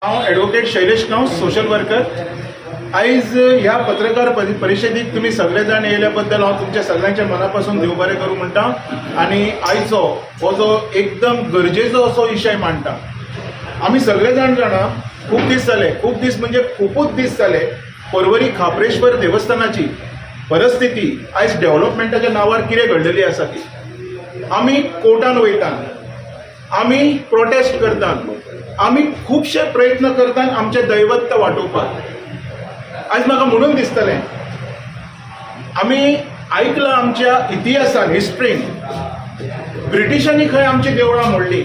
हांव advocate Shailesh Gawas, social worker. आयज ह्या पत्रकार परिशदेक तुमी सगळे जाण येयल्या बद्दल हांव तुमच्या सगळ्यांच्या मना पासून देव बरें करूं म्हणटा आनी आयचो हो जो एकदम गरजेचो असो विशय मांडटा. आमी सगळे जाण जाणा, खूब दीस जाले, खूब दीस म्हणजे खुबूच दीस जाले, पर्वरी खाप्रेश्वर देवस्थानाची परिस्थिती आयज डेव्हलपमेंटाच्या नांवार कितें घडलेली आसा ती. आमी कोर्टान वयतात, आमी प्रोटेस्ट करतात, आमी खुबशे प्रयत्न करतात आमचें दैवत्व वाटोवपाक. आयज म्हाका म्हणून दिसतलें, आमी आयकलां आमच्या इतिहासान, हिस्ट्रीन, ब्रिटिशांनी खंय आमची देवळां मोडलीं,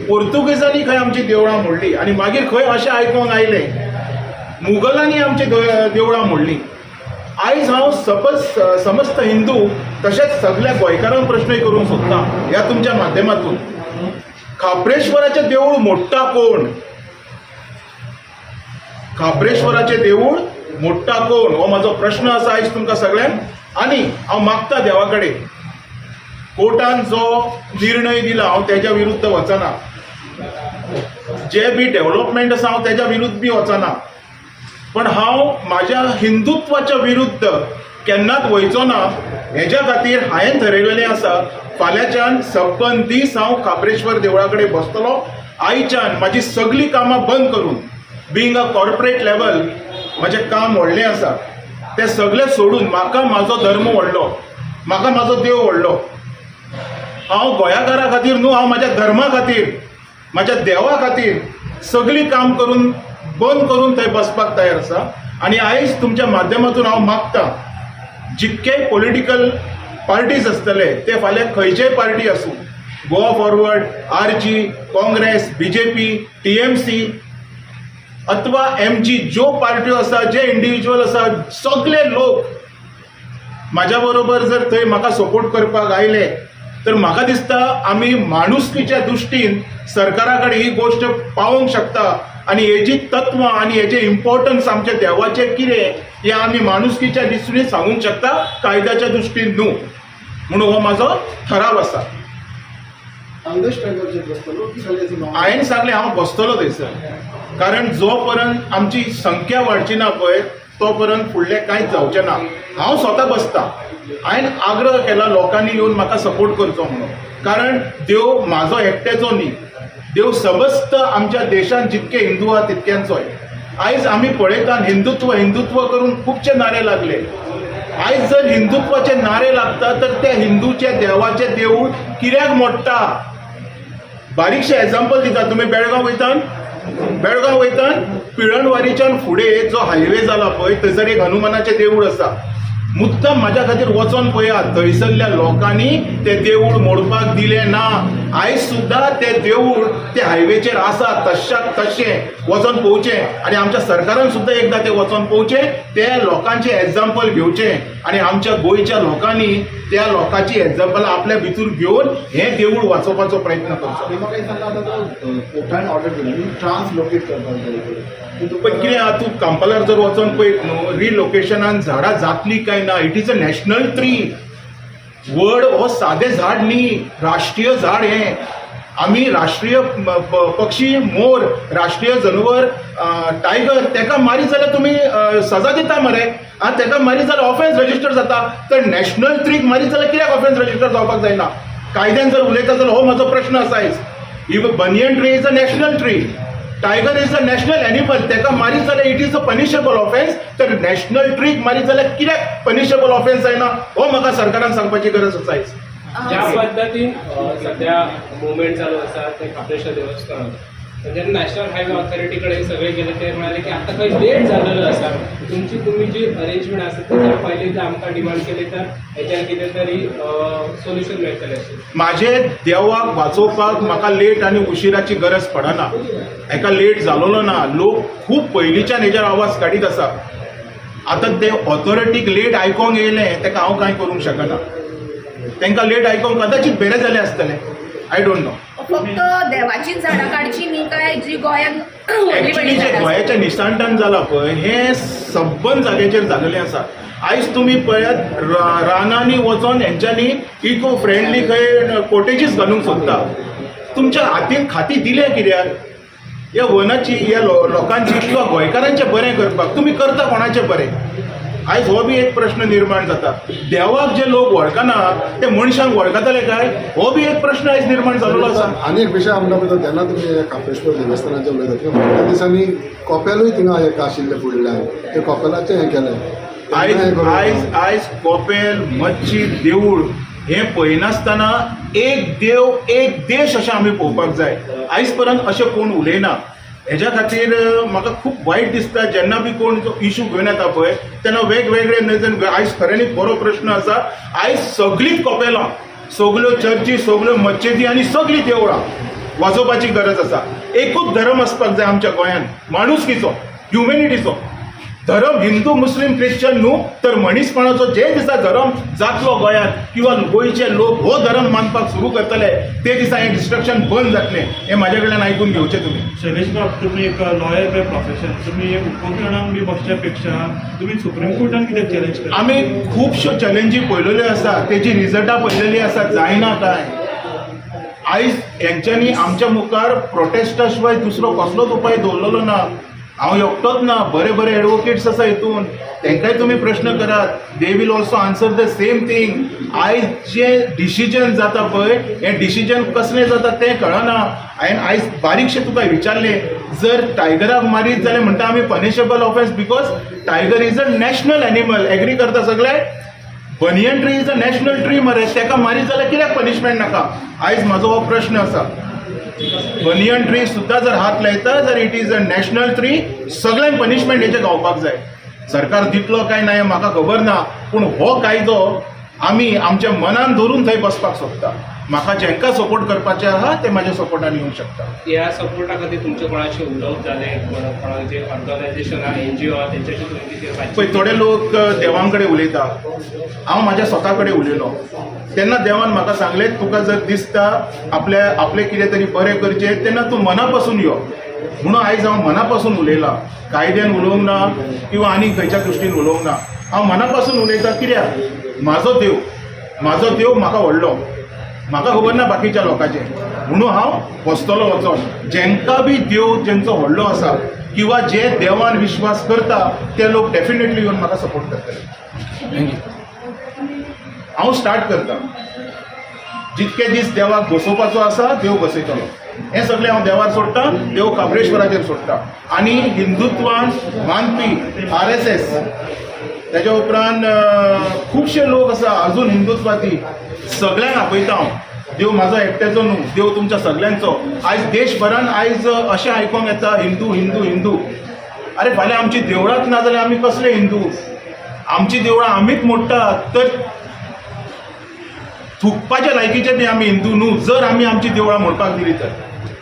पोर्तुगेजांनी खंय आमची देवळां मोडलीं आनी मागीर खंय अशें आयकोंक आयलें, मुगलांनी आमची देवळां मोडलीं. आयज हांव समस्त हिंदू तशेंच सगल्या गोंयकारांक प्रश्न करूंक सोदता ह्या तुमच्या माध्यमातून, खाप्रेश्वराचें देवूळ मोडटा कोण? खाप्रेश्वराचें देवूळ मोडटा कोण, हो म्हाजो प्रश्न आसा आयज तुमकां सगळ्यांक. आनी हांव मागता देवा कडेन, कोर्टान जो निर्णय दिला हांव तेज्या विरुद्ध वचना, जे बी डेव्हलपमेंट आसा हांव तेज्या विरुद्ध बी वचना, पण हांव म्हाज्या हिंदुत्वाच्या विरुद्ध केन्नाच वयचो ना. हेज्या खातीर हांवें थरयलेलें आसा, फाल्यांच्यान सप्पन दीस हांव खाप्रेश्वर देवळा कडेन बसतलो. आयच्यान म्हाजी सगळीं कामां बंद करून, बिंग अ कॉर्पोरेट लेवल म्हजें काम व्हडलें आसा, तें सगळें सोडून म्हाका म्हाजो धर्म व्हडलो, म्हाका म्हाजो देव व्हडलो. हांव गोंयाकारा खातीर न्हू, हांव म्हाज्या धर्मा खातीर, म्हाज्या देवा खातीर सगळीं काम करून बंद करून थंय बसपाक तयार आसा. आनी आयज तुमच्या माध्यमातून हांव मागता, जितके पॉलिटिकल पार्टीज आसतले, ते फाल्यां खंयचेय पार्टी आसूं, Goa forward, RG, Congress, BJP, TMC अथवा एमजी, ज्यो पार्ट्यो आसा, जे इंडिविज्युअल आसा, सगळे लोक म्हाज्या बरोबर जर थंय म्हाका सपोर्ट करपाक आयले तर म्हाका दिसता आमी माणुसकीच्या दृश्टीन सरकारा कडेन ही गोश्ट पावोवंक शकता आनी हेजी तत्वां आनी हेजें इम्पॉर्टन्स आमच्या देवाचें कितें हें आमी माणुसकीच्या दृश्टीन सांगूंक शकता, कायद्याच्या दृश्टीन न्हू. म्हणून हो म्हाजो ठराव आसा. हंगर स्ट्रायकाचेर बसतलो की खाली अशें normal? हांवें सांगलें, हांव बसतलो थंयसर, कारण जो पर्यंत आमची संख्या वाडची ना पळय, तो पर्यंत फुडलें कांयच जावचें ना. हांव स्वता बसता. हांवें आग्रह केला लोकांनी येवन म्हाका सपोर्ट करचो म्हणून, कारण देव म्हाजो एकट्याचो न्ही, देव समस्त आमच्या देशांत जितके हिंदू आहा तितक्यांचोय. आयज आमी पळयतात, हिंदुत्व हिंदुत्व करून खुबशे नारे लागले. आयज जर हिंदुत्वाचे नारे लागता तर त्या हिंदूच्या देवाचें देवूळ कित्याक मोडटा? बारीकशें एग्जाम्पल दिता. तुमी बेळगांव वयतात, बेळगांव वयतात, पिळणवारीच्यान फुडें जो हायवे जाला पळय, थंयसर एक हनुमानाचें देवूळ आसा. मुद्दम म्हाज्या खातीर वचोन पळयात, थंयसरल्या लोकांनी तें देवूळ मोडपाक दिलें ना. आयज सुद्दां तें देवूळ ते हायवेचेर आसा तश्याक तशें. वचोन पळोवचें आनी आमच्या सरकारान सुद्दां एकदां तें वचोन पळोवचें, ते लोकांचें एग्जाम्पल घेवचें आनी आमच्या गोंयच्या लोकांनी त्या लोकांची एग्जाम्पल आपल्या भितर घेवन हें देवूळ वाचोवपाचो प्रयत्न करचो. आनी म्हाका एक सांगा, आतां तो कोर्टान ऑर्डर दिला न्ही, ट्रान्सलोकेट करपाक जाय. पण कितें आहा, तूं कांपालार जर वचोन पळयत न्हू, रिलोकेशनान झाडां जातली काय ना? It is a national tree. वड हो सादें झाड न्ही, राष्ट्रीय झाड हें. आमी राष्ट्रीय पक्षी मोर, राष्ट्रीय जनवर टायगर, तेका मारीत जाल्यार तुमी सजा दिता मरे. आं, तेका मारीत जाल्यार ऑफेन्स रजिस्टर जाता, तर नॅशनल ट्रीक मारीत जाल्यार कित्याक ऑफेन्स रजिस्टर जावपाक जायना? कायद्यान जर उलयता जाल्यार हो म्हजो प्रश्न आसा आयज. If banyan tree is a national tree, tiger is a national animal, तेका मारीत जाल्यार it is a punishable offence, तर नॅशनल ट्रीक मारीत जाल्यार कित्याक पनिशेबल ऑफेन्स जायना, हो म्हाका सरकारान सांगपाची गरज आसा आयज. ज्या पद्दतीन सध्या मुवमेंट चालू आसा ते खाप्रेश्वर देवस्थानात, जेन्ना नॅशनल हायवे ऑथॉरिटी कडेन सगळे गेले, ते म्हणाले की आता खंय लेट जाल्लेलो आसा, तुमची तुमी जी अरेंजमेंट आसा ती जर पयलीं जर आमकां डिमांड केली तर हेच्यार कितें तरी सोल्युशन मेळटलें अशें. माझे देवाक वाचोवपाक म्हाका लेट आनी उशिराची गरज पडना. हेका लेट जालोलो ना. लोक खूब पयलींच्यान हेजेर आवाज काडीत आसा. आतां ते ऑथॉरिटीक लेट आयकोंक येयलें, तेका हांव कांय करूंक शकना. तांकां लेट आयकोंक कदाचित बरें जालें आसतलें, I don't know. फक्त देवाचीच झाडां काडची न्ही काय जी गोंयांत व्हडली एक्चुली व्हडली जे झाडां आसा? गोंयाच्या निसंतान जाला पळय, हें सबंद जाग्याचेर जालेलें आसा. आयज तुमी पळयात, रानांनी वचोन हेंच्यांनी इको फ्रेंडली खंय कॉटेजीस घालूंक सोदता. तुमच्या हातीन खाती दिलें कित्याक? ह्या वनाची, ह्या लोकांची किंवा गोंयकारांचें बरें करपाक तुमी करता कोणाचें बरें? आयज हो बी एक प्रश्न निर्माण जाता. देवाक जे लोक वळखना ते मनशांक वळखतले काय? हो बी एक प्रश्न आयज निर्माण जाल्लो आसा. आनी एक विशय आमकां पळयता तेन्ना तुमी खाप्रेश्वर देवस्थानाचें उलयतात, कित्याक फाटल्या दिसांनी कपेलूय थिंगा एक आशिल्लें फुडल्यान, ते कपेलाचें हें केलें. आयज तेन्ना हें करूं. आयज आयज कपेल, मस्जीद, देवूळ हें पळयनासतना एक देव एक देश अशें आमी पळोवपाक जाय. आयज पर्यंत अशें कोण उलयना. हेज्या खातीर म्हाका खूब वायट दिसता, जेन्ना बी कोण जो इशू घेवन येता पळय तेन्ना वेगवेगळे नदरेन. आयज खऱ्यांनी बरो प्रश्न आसा. आयज सगळींच कपेलां, सगल्यो चर्ची, सगल्यो मस्जिदी आनी सगळीं देवळां वाजोवपाची गरज आसा. एकूच धर्म आसपाक जाय आमच्या गोंयांत, माणुसकीचो, ह्युमेनिटीचो धर्म. हिंदू, मुस्लीम, ख्रिश्चन न्हू, तर मनीसपणाचो. जे दिसा धर्म जातलो गोंयांत किंवा गोंयचे लोक हो धर्म मानपाक सुरू करतले, ते दिसा हें डिस्ट्रक्शन बंद जातलें. हें म्हाज्या कडल्यान आयकून घेवचें तुमी. शैलेश बाब, तुम्ही एक लॉयर बाय प्रोफेशन. तुम्ही उपोशणाक बी बसच्या पेक्षा तुम्ही सुप्रीम कोर्टान कित्याक चॅलेंज करता? आमी खुबश्यो चॅलेंजी पळयलेल्यो आसा, तेजी रिजल्टां पळयलेली आसा. जायना काय? आयज हेंच्यांनी आमच्या मुखार प्रोटेस्टा शिवाय दुसरो कसलोच उपाय दवरलेलो ना. हांव एकटोच ना, बरे बरे एडवोकेट्स आसा हितून, तांकांय तुमी प्रश्न करात. They will also answer the same thing. आयज जे डिसिजन जाता पळय, हें डिसिजन कसलें जाता तें कळना. हांवें आयज बारीकशें तुका विचारलें, जर टायगराक मारीत जाल्यार म्हणटा आमी punishable offence, because tiger is a national animal. Agree करता सगळे? Banyan tree is a national tree मरे. ताका मारीत जाल्यार कित्याक पनिशमेंट नाका? आयज म्हाजो हो प्रश्न आसा. बनियन ट्री सुद्दां जर हात लायता जर, it is a national tree, सगळ्यांक पनिशमेंट हेचें गावपाक जाय. सरकार दितलो काय ना हें म्हाका खबर ना, पूण हो कायदो आमी आमच्या मनान धरून थंय बसपाक सोदता. म्हाका जेंका सपोर्ट करपाचें आहा ते म्हाज्या सपोर्टान येवंक शकता. ह्या सपोर्टा खातीर तुमचे कोणाशी उलोवप जालें? कोण कोणाक जे ऑर्गनायझेशन आहा, एनजीओ आहा, तेंच्याशी तुमी कितें बातचीत? पळय, थोडे लोक देवां कडेन उलयता. हांव म्हाज्या स्वता कडेन उलयलो तेन्ना देवान म्हाका सांगलें, तुका जर दिसता आपल्या आपलें कितें तरी बरें करचें, तेन्ना तूं मना पासून यो. म्हणून आयज हांव मना पासून उलयलां. कायद्यान उलोवंक ना किंवा आनी खंयच्या दृश्टीन उलोवंक ना. हांव मना पासून उलयतां, कित्याक म्हाजो देव, म्हाजो देव म्हाका व्हडलो. म्हाका खबर ना बाकीच्या लोकांचें. म्हणून हांव बसतलो वचोन. जेंका बी देव जेंचो व्हडलो आसा किंवा जे देवान विश्वास करता, ते लोक डेफिनेटली येवन म्हाका सपोर्ट करतले. हांव स्टार्ट करता. जितके दीस देवाक बसोवपाचो आसा, देव बसयतलो. हें सगळें हांव देवार सोडटा, देव खाप्रेश्वराचेर सोडटा. आनी हिंदुत्वान मानपी आरएसएस, तेच्या उपरांत खुबशे लोक आसा अजून हिंदुत्वादी, सगळ्यांक आपयता हांव. देव म्हाजो एकट्याचो न्हू, देव तुमच्या सगळ्यांचो. आयज देशभरान आयज अशें आयकोंक येता, हिंदू, हिंदू, हिंदू. अरे, फाल्यां आमची देवळांच ना जाल्यार आमी कसले हिंदू? आमची देवळां आमीच मोडटात, तर थुकपाच्या लायकीचे बी आमी हिंदू न्हू, जर आमी आमची देवळां मोडपाक दिली तर.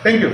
Thank you.